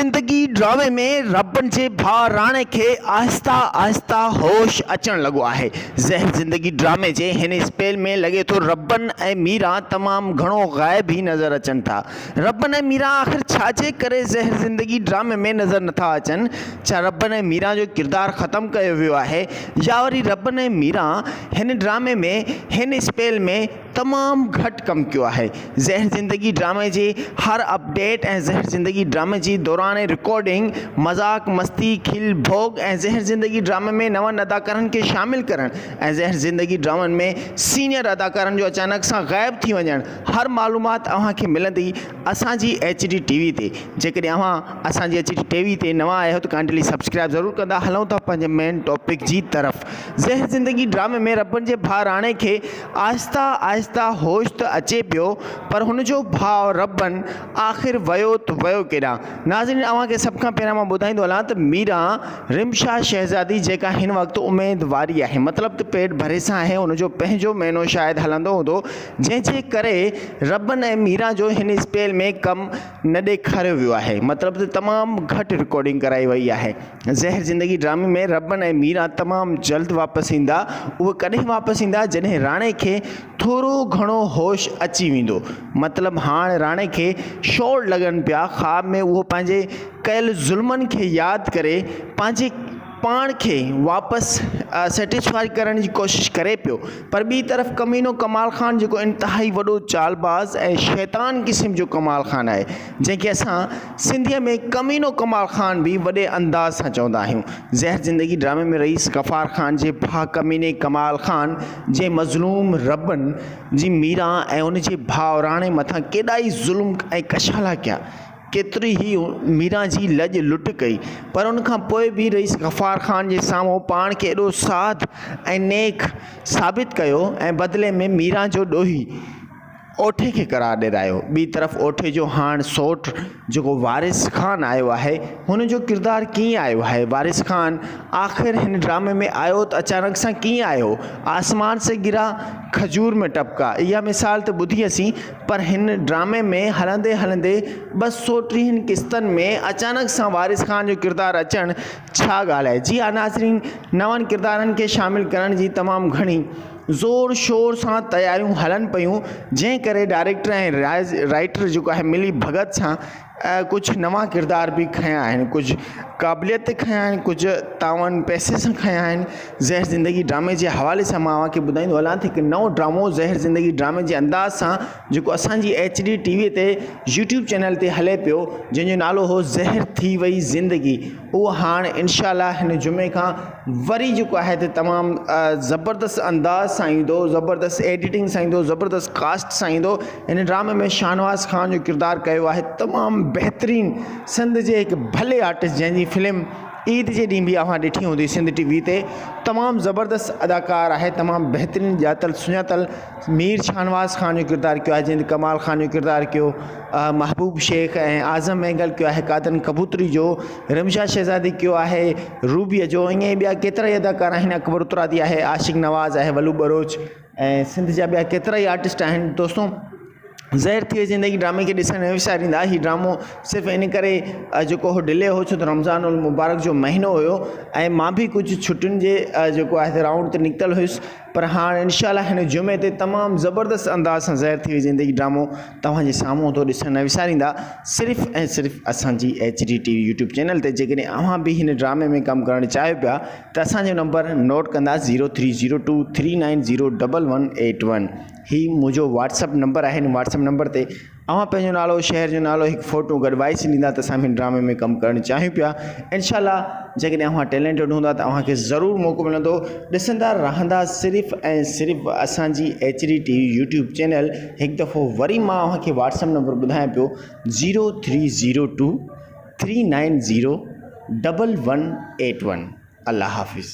زندگي ڊرامي ۾ ربن جي ڀاء راڻي کي آهسته آهسته هوش اچڻ لڳو آهي. زهر زندگي ڊرامي جي هن اسپيل ۾ لڳي ٿو ربن ۽ ميران تمام گهڻو غائب ئي نظر اچن ٿا. ربن ۽ ميران آخر ڇا جي ڪري زهر زندگي ڊرامي ۾ نظر نٿا اچن؟ ڇا ربن ۽ ميران جو ڪردار ختم ڪيو ويو آهي يا وري ربن ۽ ميران هن ڊرامي ۾ هن اسپيل ۾ تمام گهٽ ڪم ڪيو آهي. زهر زندگي ڊرامي جي هر اپڊيٽ ۽ زهر زندگي ڊرامي جي دوران رڪارڊنگ، مذاق مستي، کل ڀوڳ ۽ زهر زندگي ڊرامي ۾ نون اداڪارن کي شامل ڪرڻ ۽ زهر زندگي ڊرامن ۾ سينئر اداڪارن جو اچانڪ سان غائب ٿي وڃڻ هر معلومات اوهان کي ملندي اسان جي ايڇ ڊي ٽي وي تي جيڪڏهن اوهان اسان جي ايڇ ڊي ٽي وي تي نوان آيا آهيو ته ڪائنڊلي سبسڪرائب ضرور ڪندا هلون ٿا پنهنجي مين ٽاپڪ جي طرف زهر زندگي ڊرامي ۾ ربن جي ڀاء راڻي کي آهسته آهسته هوش ته اچي پيو پر هن جو ڀاء ربن آخر ويو ته ويو ڪيڏانهن ناظرين اوهان کي سڀ کان پهريان مان ٻڌائيندو هلان ته ميران رمشا شهزادي جيڪا هن وقت اميدواري آهي مطلب ته پيٽ ڀري سان آهي هن جو پنهنجو مهينو شايد هلندو هوندو جنهن جي ڪري ربن ۽ ميران جو هن اسپيل ۾ ڪم نه ڏيکاريو ويو آهي مطلب ته تمام گهٽ رڪارڊنگ ڪرائي وئي آهي زهر زندگي ڊرامي ۾ ربن ۽ ميران تمام جلد واپس ايندا اهي ڪڏهن واپس ايندا جڏهن راڻي کي ٿورو گهڻو هوش اچي ويندو مطلب هاڻ راڻي کي شور لڳن پيا خواب ۾ اهو پنهنجي ڪيل ظلمن کي ياد ڪري پنهنجي پاڻ کي واپس سيٽسفائي ڪرڻ جي ڪوشش ڪري پيو پر ٻي طرف ڪمينو ڪمال خان جيڪو انتهائي وڏو چالباز ۽ شيطان قسم جو ڪمال خان آهي جنهن کي اسان سنڌيء ۾ ڪمينو ڪمال خان به وڏي انداز سان چوندا آهيون زهر زندگي ڊرامي ۾ رئيس غفار خان جي ڀاء ڪميني ڪمال خان جي مظلوم ربن جي ميران ۽ ان جي ڀاء راڻي مٿان ڪيڏا ئي ظلم ۽ ڪشالا ڪيا ڪيتري ئي ميران جي لڄ لٽ ڪئي پر ان کان پوء به رئيس غفار خان جي سامهون پاڻ کي ايڏو ساڌ ۽ نيڪ ثابت ڪيو ۽ بدلي ۾ ميران جو ڏوهي اوٺي کي قرار ڏيرايو. ٻي طرف اوٺي جو هاڻ سوٽ جيڪو وارث خان آيو آهي هن جو ڪردار ڪيئن آيو آهي وارث خان آخر هن ڊرامي ۾ آيو ته اچانڪ سان ڪيئن آيو آسمان سي گرا کجور ۾ ٽپڪا اها مثال ته ٻڌي اسين پر هن ڊرامي ۾ هلندي هلندي 230 قسطن ۾ اچانڪ سان وارث خان جو ڪردار اچڻ ڇا ڳالهه آهي جي ها ناظرين نون ڪردارن کي شامل ڪرڻ جي تمام گهڻي زور شور سان تياريون هلن پيون جنهن ڪري ڊائريڪٽر ۽ رائيٽر جيڪو آهي ملي ڀڳت سان ڪجهه نوان ڪردار به کنيا آهن ڪجهه قابليت تي کنيا آهن ڪجهه تعاون پئسي سان کنيا آهن زهر زندگي ڊرامي جي حوالي سان مان اوهان کي ٻڌائيندو هلان ته هڪ نئون ڊرامو زهر زندگي ڊرامي جي انداز سان جيڪو اسان جي ايڇ ڊي ٽي وي تي يوٽيوب چينل تي هلي پيو جنهن جو نالو هو زهر ٿي وئي زندگي اهو هاڻ انشاء الله هن جمعي کان وري جيڪو آهي ته تمام زبردست انداز سان ايندو زبردست ايڊيٽنگ سان ايندو زبردست ڪاسٽ سان ايندو هن ڊرامي ۾ شاهنواز خان جو ڪردار ڪيو آهي تمام بهترين سنڌ جي هڪ ڀلي آرٽسٽ جنهن جي فلم عيد جي ڏينهن به اوهان ڏٺي هوندي سنڌ ٽي وي تي تمام زبردست اداڪار آهي تمام بهترين ڄاتل سڃاتل مير شاهنواز خان جو ڪردار ڪيو آهي جنهن ڪمال خان جو ڪردار ڪيو محبوب شيخ ۽ اعظم مينگل ڪيو آهي قادن ڪبوتري جو رمشا شهزادي ڪيو آهي روبيء جو ائين ئي ٻيا ڪيترا ئي اداڪار آهن اڪبر اترادي آهي عاشق نواز آهي ولو ٻروچ ۽ سنڌ جا ٻيا ڪيترا ئي آرٽسٽ آهن دوستو زهر ٿي وئي زندگي ڊرامي کي ڏسڻ نه وساريندا هي ڊرامو صرف ان ڪري جيڪو هو ڊلي هو ڇو ته رمضان المبارڪ جو مهينو هيو ۽ مان به ڪجهه ڇٽين جي جيڪو آهي رائونڊ تي نڪتل هيس پر هاڻ انشاء الله هن جمعي تي تمام زبردست انداز سان ظاهر ٿي وئي زندگي ڊرامو توهان جي سامهون ٿو ڏسڻ نه وساريندا صرف ۽ صرف اسان جي H D T V YouTube channel تي جيڪڏهن اوهان به هن ڊرامي ۾ ڪم ڪرڻ چاهيو پيا ته اسان جو نمبر نوٽ ڪندا zero three zero two three nine zero double one eight one هي منهنجو واٽس اپ نمبر آهي هن واٽس اپ نمبر تي اوهان پنهنجو نالو شهر جو نالو هڪ فوٽو گڏ وائس ڏيندا ته اسان به هن ڊرامي ۾ ڪم ڪرڻ چاهيون پيا انشاء الله جيڪڏهن اوهان ٽيلنٽيڊ هوندا ته اوهان کي ضرور موقعو ملندو ڏسندا رهندا صرف ۽ صرف اسان جي H D T V YouTube channel هڪ دفعو وري مان اوهان کي واٽس اپ نمبر ٻڌايان پيو zero three zero two three nine zero double one eight one الله حافظ.